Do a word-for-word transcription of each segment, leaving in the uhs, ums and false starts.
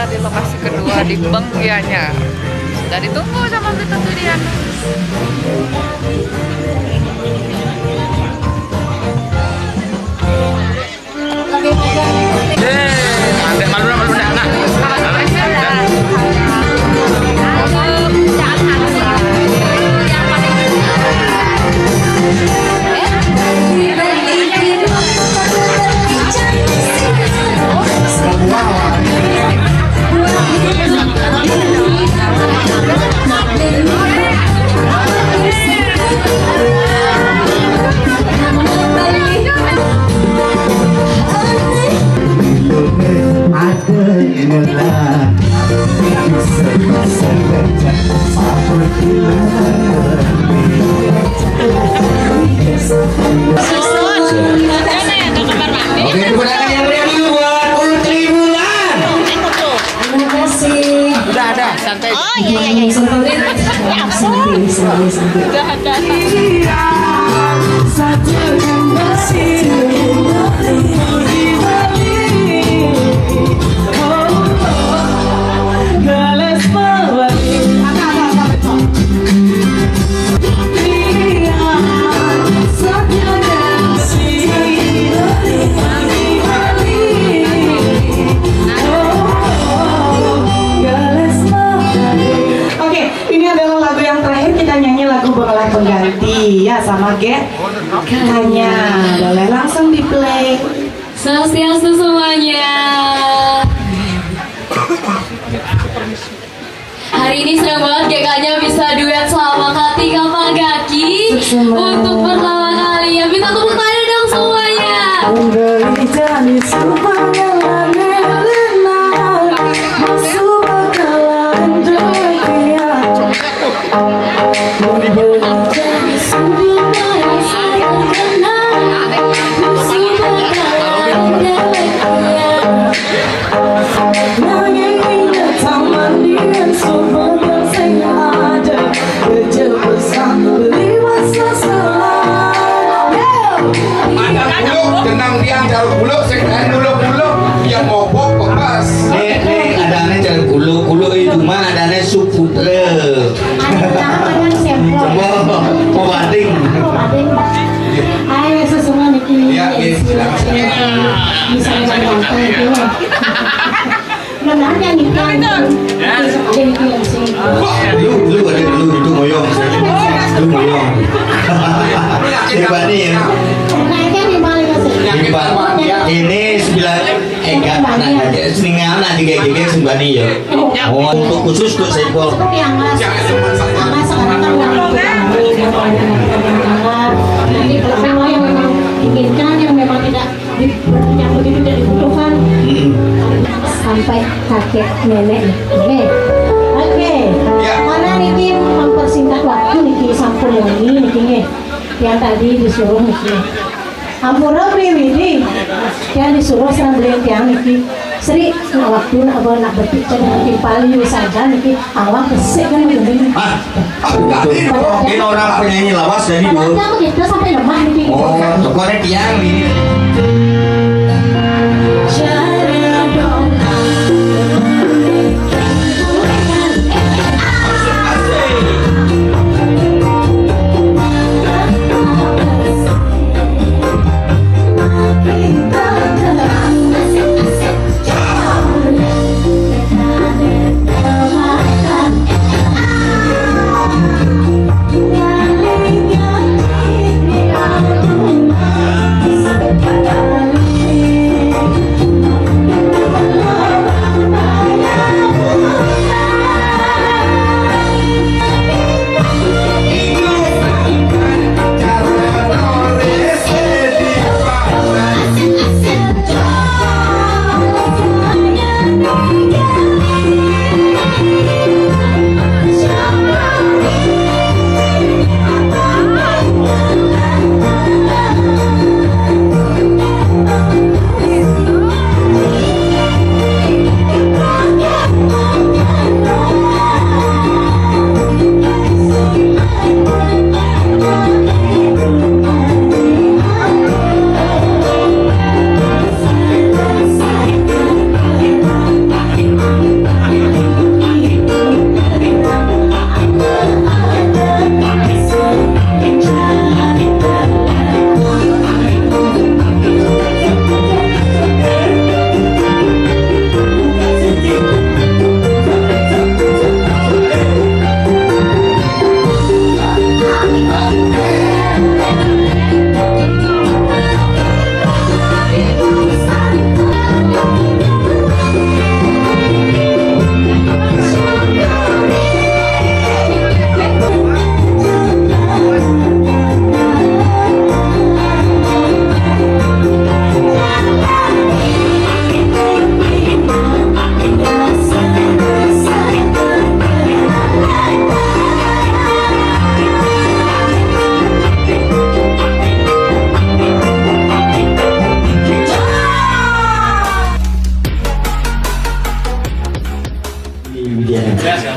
Di lokasi kedua di Bank Gianyar. Sudah ditunggu sama kita tuh, Diana. Yeay, malu, malu, malu, nah, nah. Oke, tepuk tangan yang meriah dulu buat Putri Bulan. Terima kasih. Udah ada, santai. Oh, iya, iya, iya. Santai, santai, santai. Udah ada. Oke, ini adalah lagu yang terakhir kita nyanyi, lagu Bengawan Pengganti. Ya, sama Ge. Kanya. Boleh langsung di-play. Swastiastu semuanya. Hari ini senang banget G K-nya bisa duet sama Katika Pagaki untuk pertama kali. Ya, minta tepuk tangan dong semuanya. Ada buluk, tenang, dia cari buluk, sing buluk-buluk, dia ngobok, bebas. Nih, nih, ada nih cari buluk, buluk itu mah ada nih suputra. Ada, ada semprot. Mau, mau banding. Mau banding. Ayo, sesuai niki. Iya, iya, silakan, silakan. Bisa, bisa, bisa. Menanya nih, kan. Jadi, iya, sih. Lu, lu, ada lu itu ngoyong. Lu ngoyong. Ini Bani ya. Naiknya di mana, sih? Ini Pak. Ini sebelah, eh, enggak, nah, aja. Seningan nanti kayak gini, Bani ya. Oh, untuk khusus untuk Saipul. Seperti yang Mas, Mas sekarang kan udah ikut kami, nanti kalau semua yang memang diinginkan, yang memang tidak di-, yang begitu tidak dibutuhkan, sampai kakek nenek. Oke. Oke. Ya. Karena niki mempersingkat waktu niki, sampun wengi niki nggih. Yang tadi disuruh niki. Ampura Priwidi. Yang disuruh sareng beliau tiang niki. Sri, nah, waktu nak, nak berpikir dengan timpal liu saja niki, awak besik kan begini. Hah? Aku tadi, ini orang penyanyi lawas dari dulu. Padahal kita sampai lemah niki. Oh, tokohnya tiang ini.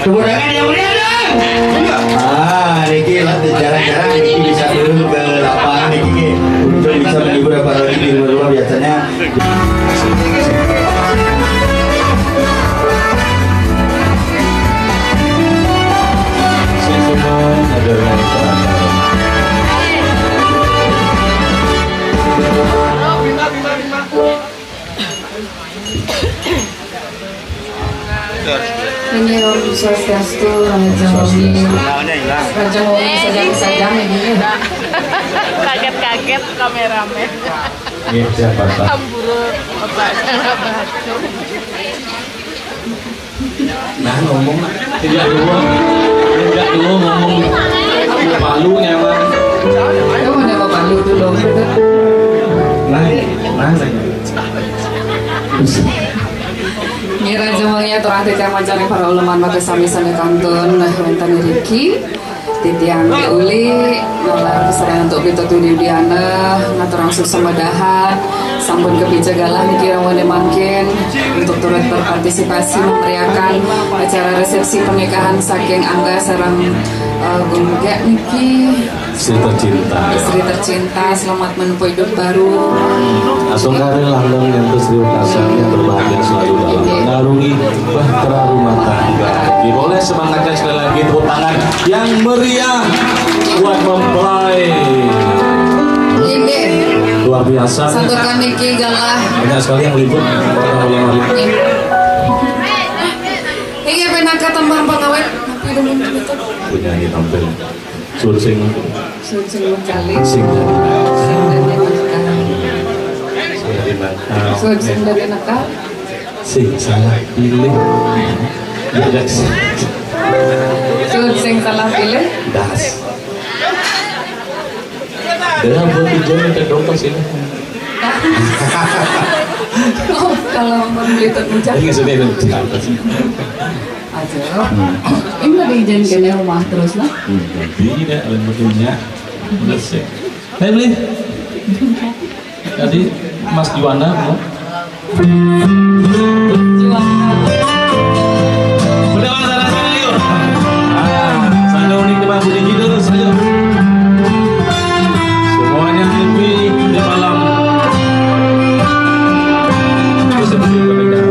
Tepuk tangan yang meriah dong. Ah, niki lah jarang-jarang niki bisa turun ke lapangan niki, untuk bisa menghibur, apalagi di rumah-rumah biasanya. Ini Om Swastiastu, Raja Wali. Raja Wali sedang-sedang ini. Kaget-kaget kameramen. Ini siapa, Pak? Amburadul, Bapak Sarabatu. Nah, ngomong, tidak dulu. Tidak dulu ngomong. Palu nyaman. Kamu udah mau palu dulu. Nah, nah, nah. Ngira semuanya turang titiang mancaning para uleman, maka sami sami kantun wénten iriki. Titiang Ki Uli, ngalar pesanan untuk Pito Dwi Widiana, ngaturang suksma dahat, sampun kepica galah niki rawane mangkin untuk turut berpartisipasi memeriahkan acara resepsi pernikahan saking Angga sareng eh, Gunggek niki. Istri tercinta. Istri tercinta, selamat menempuh hidup baru. Asung kare langgeng nyantos riwekasan yang berbahagia selalu dalam mengarungi bahtera rumah tangga. Boleh semangatnya sekali lagi, tepuk tangan yang meriah buat mempelai. Ini Luar biasa. santukan niki galah. Banyak sekali yang meliput. Ini pinaka tembang pengawet. Tapi demen gitu. Penyanyi tampil. Suwun sing Suwun sewu kali. Sing dari Sing dadi nakal. sing dari nakal. Suwun sing dadi nakal. Sing salah pilih. Ya, Gas. Suwun sing salah pilih. Das. Dah buat tujuan yang kedongkos ini. Oh, kalau mau beli tak muncak. Ini sudah ini. Aja. Ini tadi izin kene rumah terus lah. Jadi tidak ada betulnya. Bersih. Saya beli. Tadi Mas Juwana, Bu. Juara. Udah, Mas, sana, sana, yuk. Ah, sana unik, Mas, bunyi gitu terus, ayo. Semuanya happy di malam. Terus, terus, terus, terus.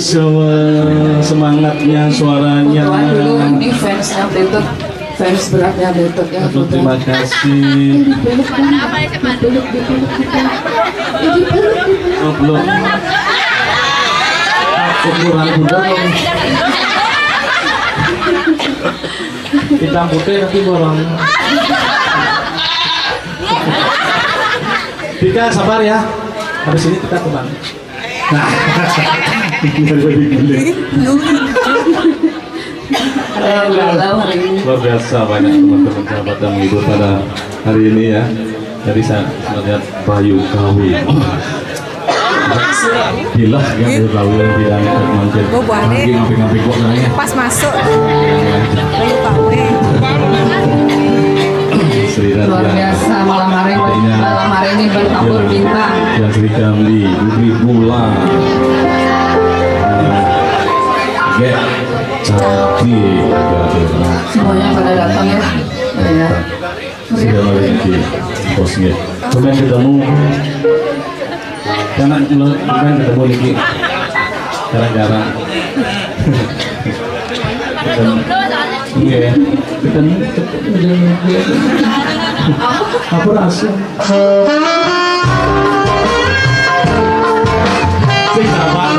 Sama semangatnya, suaranya. Kebetulan dulu ini fansnya Betul, fans beratnya Betul ya. Aduh, terima kasih. Dipeluk, dipeluk, dipeluk, dipeluk. Oh, belum. Ukuran udah dong. Hitam putih tapi bolong. Dika, sabar ya. Habis ini kita kembali. Nah. Luar biasa banyak teman-teman sahabat yang menghibur pada hari ini ya. Tadi saya melihat Bayu Kawi. Gila kan Bayu Kawi yang tidak mancing. Gue buahnya. Lagi ngamping-ngamping kok nanya. Pas masuk. Bayu Kawi. Sri Raja. Luar biasa malam hari ini. Malam hari ini bertabur bintang. Yang Sri Kandi, Budi Bula. Gek, cantik. Semuanya pada datang ya. Ya. Sudah mulai bos nggih. Cuman ketemu. Karena cuman ketemu niki. Gara-gara. Iya. Ketemu. Apa rasa? Sing sabar.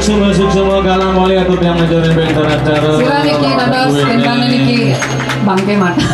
Sungguh sukses semua kalah mulai atau yang ngajarin pinter acara. Sira niki dados bintang niki bangke mata.